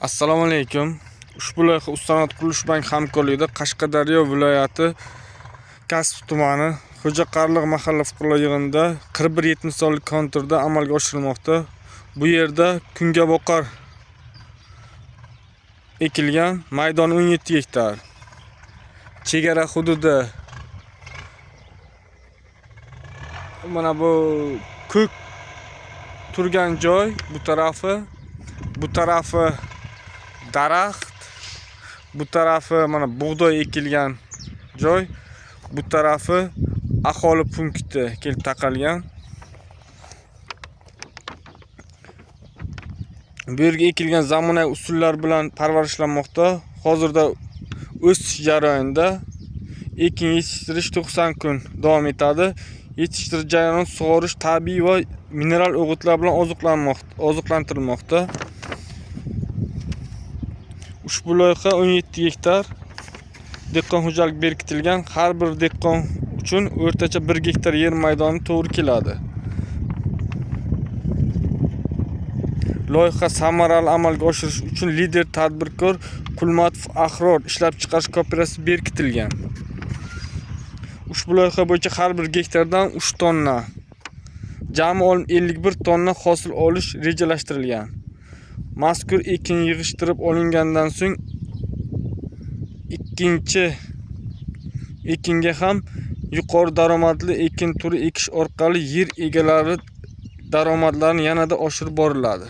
Assalomu alaykum. Ushbu loyiha Uzsanoat qurilish bank hamkorligida Qashqadaryo viloyati Kasbi tumani Xo'jaqarliq mahalla fuqarolar yig'inida 41,70 sonli konturda amalga oshirilmoqda. Bu yerda kungaboqar ekilgan, maydoni 17 gektar. Chegara hududi mana bu ko'k turgan joy, bu tarafi daraxt, bu tarafi mana bug'doy ekilgan joy, bu tarafi aholi punkti kelib taqalgan. Bu yerga ekilgan zamonaviy usullar bilan parvarishlanmoqda. Hozirda o'sish jarayonida. Ekin yetishtirish 90 kun davom etadi. Yetishtirish jarayoni sug'orish, tabiiy va mineral o'g'itlar bilan oziqlantirilmoqda. Ushbu loyiha 17 gektar dehqon xo'jalik berkitilgan. Har bir dehqon uchun o'rtacha 1 gektar yer maydoni to'g'ri keladi. Loyiha samarali amalga oshirish uchun lider tadbirkor Qulmatov Ahror ishlab chiqarish kooperativi berkitilgan. Ushbu loyiha bo'yicha har bir gektardan 3 tonna, jami 51 tonna hosil olish rejalashtirilgan. Mazkur ekin yig'ishtirib olingandan so'ng ikkinchi ekinga ham yuqori daromadli ekin turi ekish orqali yer egalari daromadlarini yanada oshirib boriladi.